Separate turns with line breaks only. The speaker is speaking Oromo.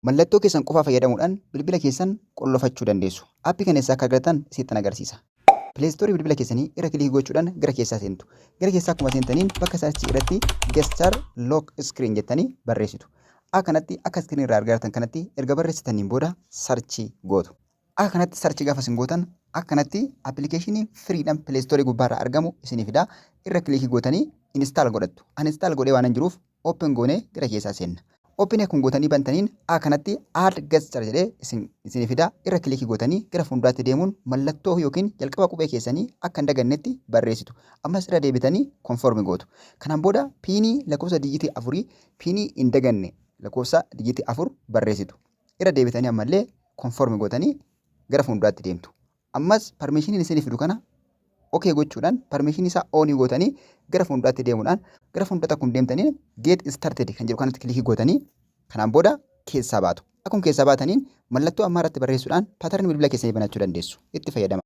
Mallattoo keessan qofaa fayyadamuudhaan bilbila keessan qollofachuu dandeessu. Aappii kana eessaa akka argattan isinitti agarsiisa. Play Store bilbila keessanii irra click gochuudhaan gara keessaa seentu. Gara keessaa akkuma seentaniin bakka search irratti "gesture lock screen" jettanii barreessitu. Akka kanatti, akka screen irraa argattan kanatti erga barreessitaniin booda search gootu. Akka kanatti search gaafa isin gootan, akka kanatti appilikeeshinii freedhaan Play Store gubbaarraa argamu isinii fida. Irra click gootanii install godhattu. Ani install godhee waan hin jiruuf open goonee gara keessaa seenna. Open akkuma gootanii bantaniin akka kanatti "add gesture" jedhee isinii fida. Irra click gootanii gara fuulduraatti deemuun mallattoo yookiin jalqaba qubee keessanii akka hin dagannetti barreessitu. Ammas irra deebitanii confirm gootu. Kanaan booda PIN lakkoofsa digit afurii, PIN hin daganne lakkoofsa digit 4 barreessitu. Irra deebitanii ammallee confirm gootanii gara fuulduraatti deemtu. Ammas permissioniin isinii fidu kana okay gochuudhaan permission isaa on gootanii gara fuulduraatti deemuudhaan, gara fuulduraatti akkuma deemtaniin "get started" kan jedhu kanatti click gootanii kanaan booda keessaa baatu. Akkuma keessaa baataniin mallattoo ammaa irratti barreessuudhaan pattern bilbila keessanii banachuu dandeessu. Itti fayyadama.